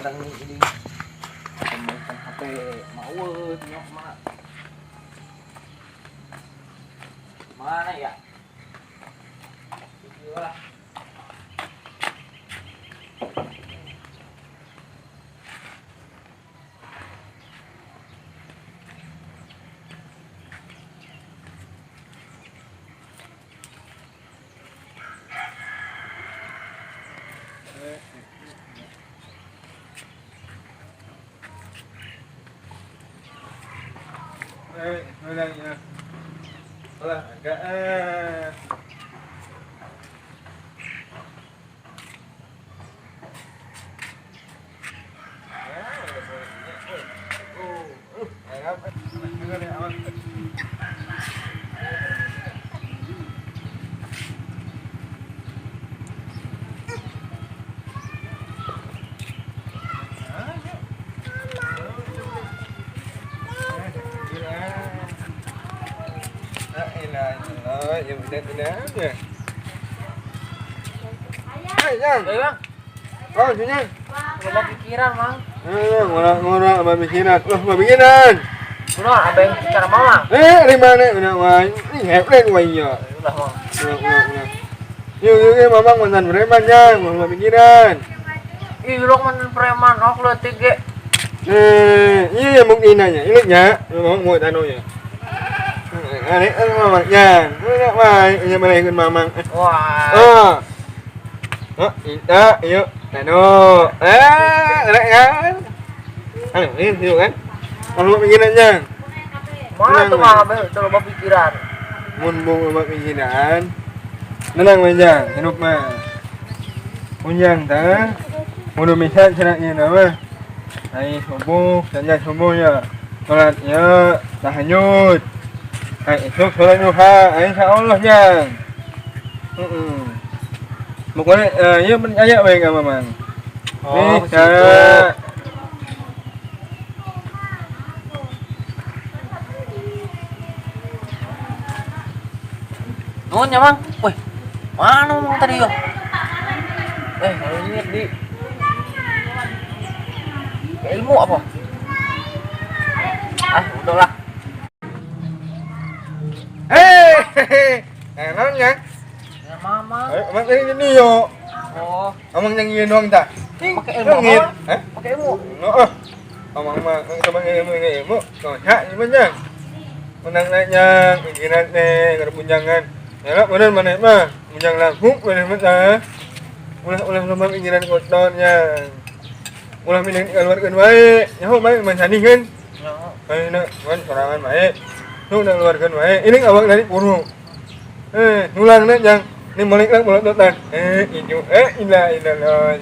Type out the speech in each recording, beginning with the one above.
Kadang ini mainkan HP mau nyok mana? Mana ya? Lah. Eh, mana ya? Olahraga. Eh. Hai, Yang. Eh, Bang. Oh, sini. Loba pikiran, Mang. Eh, ngora-ngora apa pikiran? Loh, apa pikiran? Udah, apa yang bicara Mama? Eh, di mana? Udah, wah. Ini hebat wah iya. Udah, Mang. Udah, udah, udah. Yuk, yuk, yuk, mamang mantan preman, Yang. Loba pikiran. Ih, lo mantan preman, aku lihat tiga. Eh, iya mungkin nanya. Ini nya, mamang mau tano ya. Ini mamang, Yang. Udah, wah, ini mana ikut mamang. Wah. Ah. Oh, iya, yuk, tano. Eh, enak kan? Ayo, ini yuk kan? Kalau pikiran, Yang. Mana tuh Mang, apa yang loba pikiran? Mun bung loba pikiran. Nenang aja, hidup mah. Unjang ta. Mun bisa cenah nama. Ai subuh, jangan subuh ya. Salat ya, tahajud. Ai esok salat duha, ai insyaallah jang. Heeh. Pokoknya ya percaya bae ka mamang. Oh, Nih, begitu. cara Nuhun ya, Mang. Wih, mana Mang tadi yo? Eh, kalau inget di ilmu apa? Ah, udahlah. Hei, eh, naon ya? Ya, Mama. Eh, emang tadi ini yo. Oh, Amang yang ingin doang ta? Pakai ilmu Ngit. apa? Hah? Pakai ilmu. Oh, amang mah sama ilmu ilmu. Kau hak ni banyak. Menang naiknya, pikiran nih, kerbunjangan. Ya lah, bener mana mah. Bunjang langsung bener bener. Ulah ulah lomba pikiran kotornya. Ulah milih keluarkan baik. Nyaho baik mansani kan. Ya. Ayo nak, kan sorangan baik. Nu nak keluarkan baik. Ini awak dari puru. Eh, nulang nak jang. Ni balik lah bolot dotan. Eh, itu eh ilah ilah lah.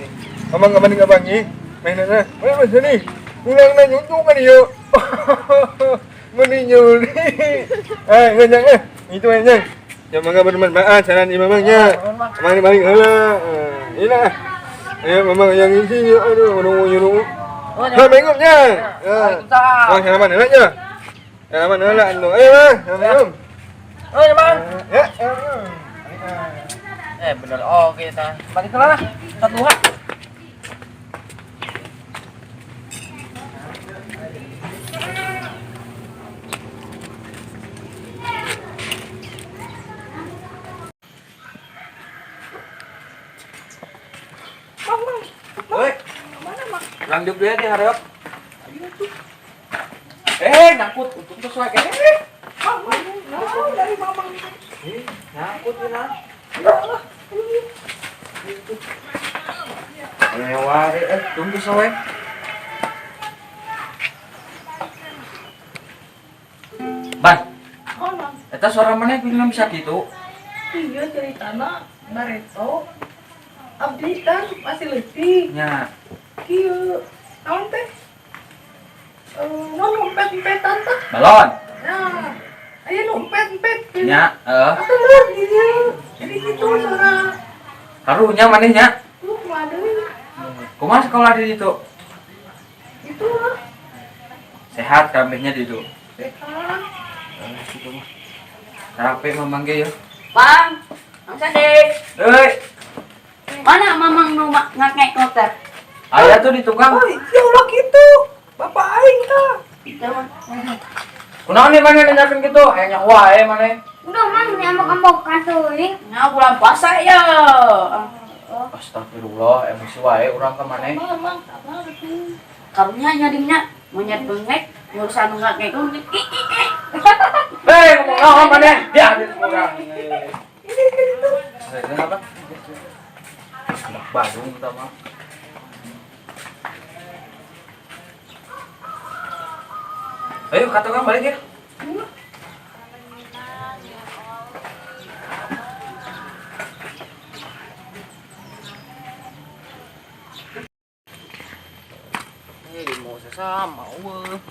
Abang kapan abang ni? Main nak. Main masa ni. Ulang nak nyutu kan yo. Meni nyuli. Eh, ngajak eh. Itu aja. Ya mangga bermanfaat saran imamnya. Amang ni balik heula. Eh, ilah. Eh, mamang yang isi aduh, nunggu nyuruh. Oh, Ha, mengoknya. Ya. Waalaikumsalam. Wah, salaman heula nya. Salaman heula anu. Eh, Bang. Assalamualaikum. Oh, ya, Bang. Ya. Eh, bener. Oh, oke, ta. Balik lah. Satu dua. Woi, Mana Mang? lanjut dia di hareot. Eh, nyangkut. Untung tuh suai. Eh, Mang, Mang, nah, dari Mamang. nyangkut ya, nah. Lah. Mewah, eh, tunggu soe. Ban, Oh, Mang. eta suara mana yang bisa gitu? Iya ceritana bareto. Abdi kan masih leutik. Nya, Kieu. Naon teh? Eh, non empet-empetan tah. Balon. Nah, aya nu empet-empet. Nya, eh, Atuh leuh gitu. Jadi gitu suara. Karunya manehnya. Lu kumaha deui? Kumaha sekolah di situ? Itu lah. Sehat kabehnya di situ. Sehat. Eh, gitu mah. Capek mamang ge ya. Bang, Mang Sade. Euy, Mana mamang nu ngakek teh? Aya tuh di tukang. Oh, ya ulah gitu. Bapak aing tah. Kunaon nih mana nanyakeun kitu? Hayang nyaho wae maneh. Udah mang nyambok-ambokan teuing. Nah, bulan puasa ya. Astagfirullah, emosi wae urang ka maneh. Mang, sabar tuh. Karunya nya dingnya monyet bengek ngurus anu ngakekung. Hei, ngomong naon maneh? Ya, urang. Apa? Anak Bandung kita mah. Ayo, ka tukang balik ya. Ini mau sesama, eueuh.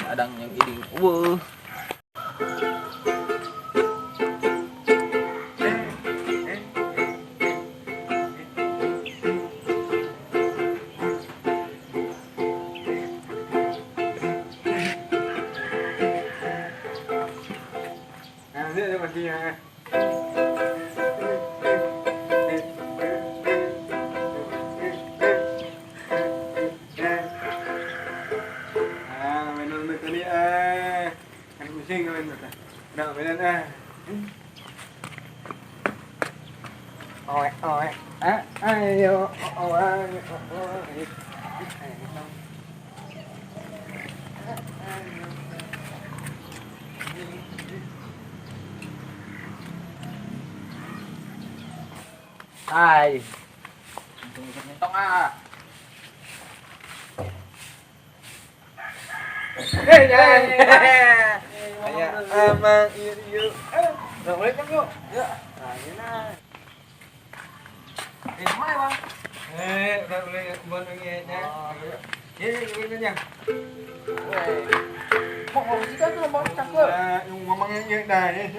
Adang yang iding, eueuh. Nah, ini ada matinya. Ah, mainan betul ni ah. Kan pusing main betul. Nak mainan ah. Oe oe. Ah, ayo oe oe. Hai. Untung ah. Eh, jangan. Ayo, amang ieu ieu. Assalamualaikum, Bu. Ya. Nah, ini nah. Eh, mana, Bang? Eh, udah boleh boleh nya. Ini ini nya. Mau ngomong sih kan belum bangun cakep. Nah, yung mamangnya ieu dah. Eh,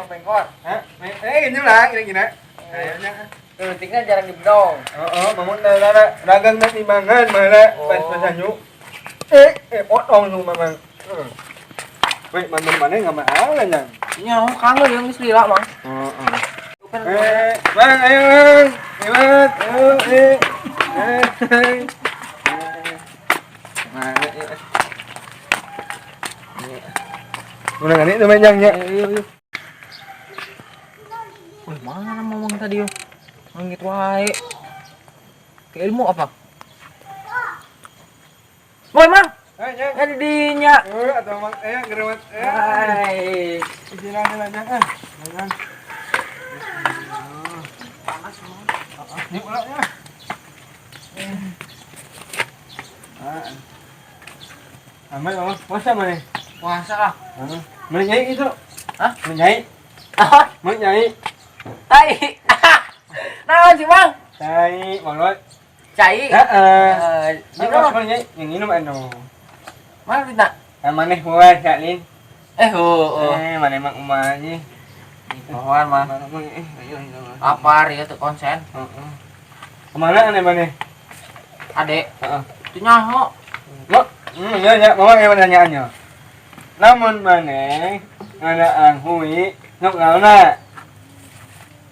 Oh, pengkor. Hah? Eh, ini lah kira-kira. Kayaknya. Leutiknya jarang dibedong. Oh, mamang dah dah dagang nak timbangan malah pas pas nyu. Eh, eh, potong nu mamang. Weh, mana mana enggak mahal lah nyang. Nya, kangen yang geus lila, Bang. Heeh. Eh, bang, ayo bang. Lewat. Ayo, eh. Eh. Mana ya? Udah ngani tuh menjangnya. Ayo, ayo. Wih, mana mamang tadi yo? Ngangit wae. Ke ilmu apa? Woi, Mang. Eh, nyang. Ada dinya. Eh, atau mang eh gerewat. Eh. Hai. Jalan jalan jangan. Jangan. Panas, Mang. Yuk lah ya. Ah. Aman, oh, puasa mana? Puasa ah. Mana nyai itu? Hah? Mana nyai? Mana nyai? Tai. Naon sih, Bang? Tai, molot. Cai. Heeh. Eh, Mana mana nyai? Yang minum anu. Mana tidak? Ah, mana puasa Lin? Eh, oh, oh. Eh, mana emang umanya? Kawan mah. Mana emang eh ayo ayo. Lapar ya tuh konsen. Heeh. Kemana aneh mana? Adek, Heeh. itu nyaho. Lo, ya ya, mama yang pertanyaannya. Namun mana ada hui nok naona.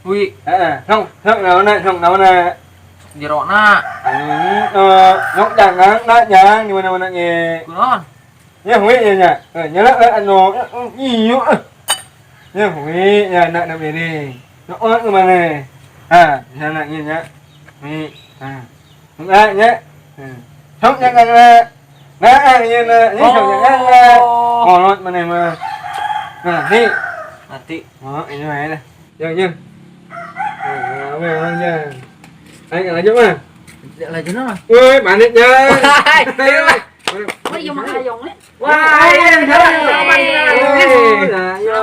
Hui, Heeh, nok nok naona, nok naona. jerona. Nok jangan, nak jangan di mana-mana nge. Kunaon? Ya hui ya nya. Eh, nyala anu iyo. Ya hui ya nak nak beri. Nok ke mana? Ha, sana ni nya. Hui. Ha. Enggak nya. Sok jangan nak. Nah, iya nah, ini sok jangan nak. Kolot mana mah. Nah, ni. Nanti. Oh, ini mana lah. Jangan, jangan. Oh, memang jangan. Ayo lanjut mah. Lanjut mah. Woi, mana jangan. Oh, iya mah hayong le. Wah, iya, Ayo.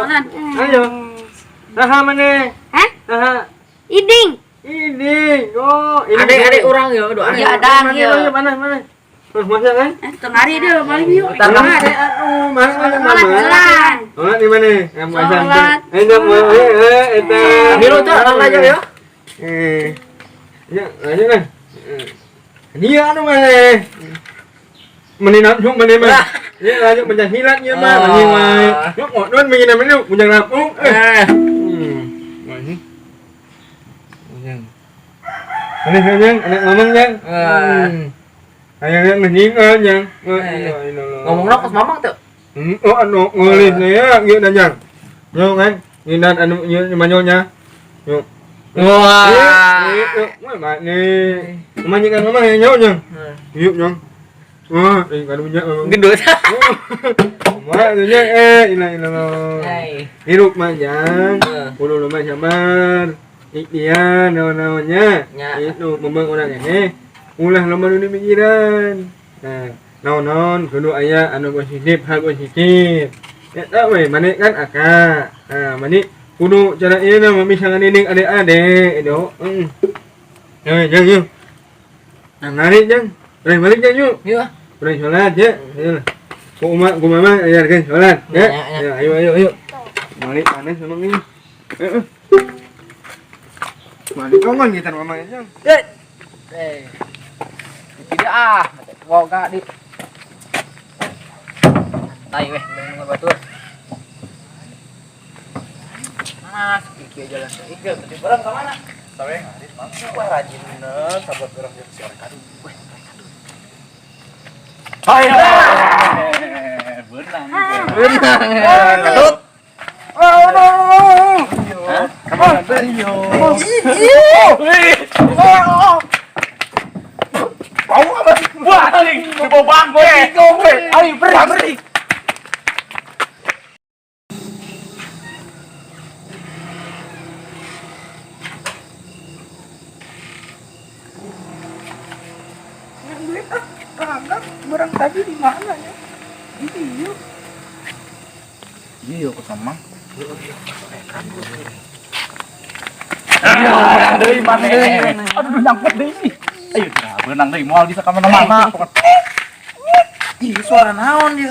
Ayo. Nah, mana? Hah? Nah, Iding. ini. Oh, ini. Adek-adek orang ya, doa. Iya, adang ya. Mana, mana? Masa kan? Eh, tengah hari dia balik yuk. Bentar lah. Aduh, mana mana Sholat jalan. Sholat di mana? Yang puasa. Sholat. Eh, enggak mau. Eh, eh, eta. Milu tuh, orang aja ya. Eh. Ya, lanjut kan. Dia anu mana? Meni nafsu mana mah. Ya, lanjut mencari hilat ya mah. Meni mah. Yuk, ngon meni nama lu, punya lapung. Eh. Mana? Yang. Mana yang anak ngomong yang. Hayang ngenyingan yang. Ngomongna kos mamang teu. Oh anu ngeulih nya ieu na jang. Yo kan, nginan anu ieu manyonya. Yo. Wah. Wah, mak ni. Manyikan mama yang nyawa jang. Yuk jang. Wah, karunya. Gendut. Mak tu jang ilah ilah. Hirup mah jang. Kudu mah sabar. Ikhtiar naon-naonnya. Itu memang orang ini ulah loba nu dipikiran. Nah, naon-naon kudu aya anu positif, hal positif. Eta we mane kan aka. Nah, mane kudu cara ieu na bisa ngadidik adik-adik itu. Heeh. Yo jang yo. Nah, ngari jang. Urang balik jang yuk. Yuk. Urang salat ya. Ayo. Ku umak ku mama ajarkeun salat ya. Ya, ayo ayo ayo. Balik panas memang ini. Heeh. Balik kongon kita mama jang. Eh. Tidak ah, wow kak di. Tai weh, nunggu batur. Mas, iki jalan. Iki tadi barang ke mana? Sawe ngarit mang. Wah rajin bener sahabat orang jeung si Orka. Wah, hai. Beunang. Beunang. Ketut. Oh no. Hah? Kemana yo? Bau apa? Wah, anjing, dibawa bangke. Ayo beri. Duit ah, kagak barang tadi di mana ya? Iya. Iya, aku sama. Aduh, deui maneh. Aduh, nyangkut deui. Ayo, nah, beunang deui moal bisa ka mana-mana. Ih, suara naon dia?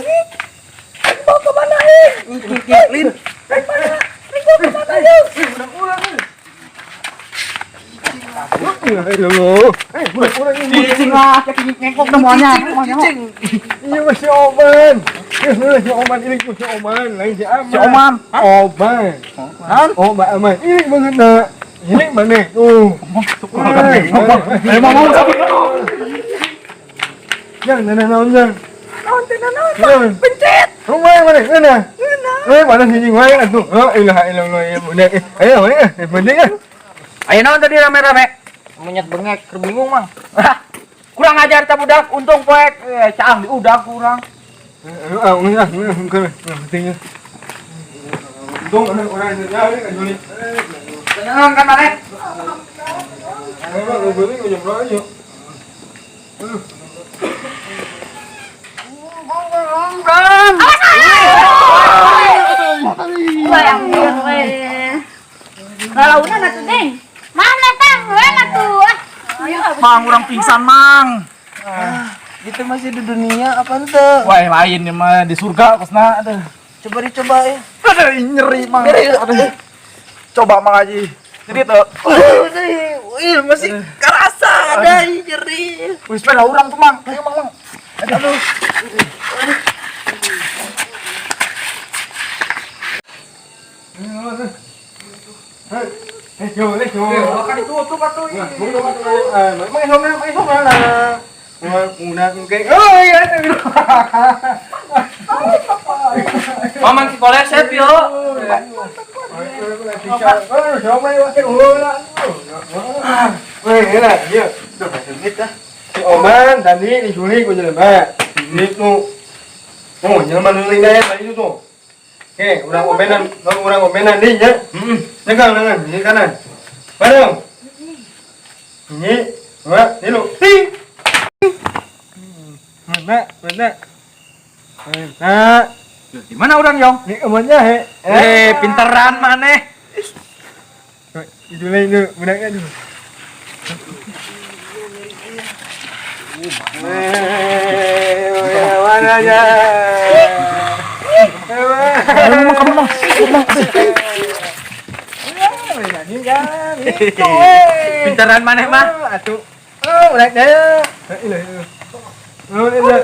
Mau ke mana eh? Lin. Rek mana? Rek mau ke mana yuk? Ayo. Urang ini. Cicing lah, ngengkok semuanya. Iya mah si Oman. Iya si Oman ini si Oman, lain si Aman. Si Oman. Oman. Hah? Oman Aman. Ini banget nak. Ini mana? Tuh. Ayo mau mau. Jang, nana naon jang. Naon teh naon? Naon? Pencet. Rumah mana? Mana? Mana sini wae atuh. Oh, ilaha illallah ya budak. Ayo mana? Penting ah. Ayo naon tadi rame-rame? Monyet bengek, keur bingung mang. Kurang ajar ta budak, untung poek caang di udah kurang. Ayo ah, enggak, enggak, penting. Untung ada orang yang nyari kan Juli. Tenang kan maneh? Ayo, gue beli gue jembrol aja. Lalaunan atuh, Deng. Mana tang? Mana tuh? Mang urang pingsan, Mang. Itu masih di dunia apa ente? Wah, lain ya mah di surga kosna aduh. Coba dicoba ya. Aduh, nyeri, Mang. Aduh. Coba Mang Haji. Jadi tuh. Ih, masih kerasa ada nyeri. Wis lah urang tuh, Mang. Ayo, Mang, Mang. Aduh. Eh, yo, let's go. Kan ditutup atuh. Nah, main sama, main sama lah. Udah kayak, oh iya, Mamang si koleset yo. Si Oman tadi diculik ku jelema. Ini tuh. Oh, jelema nu lain tadi itu tuh. Oke, urang omenan deui nya. Heeh. Nyegang lengan, ini kanan. Bareng. Ini, dua, tilu. Ting. Mana, mana. Mana. Di mana urang, Yong? Ini omannya he. Eh, pinteran maneh. Itu lain tu, budaknya tu. Mana aja. Pinteran maneh mah. Atuh. Oh, budak deh. Oh, itu.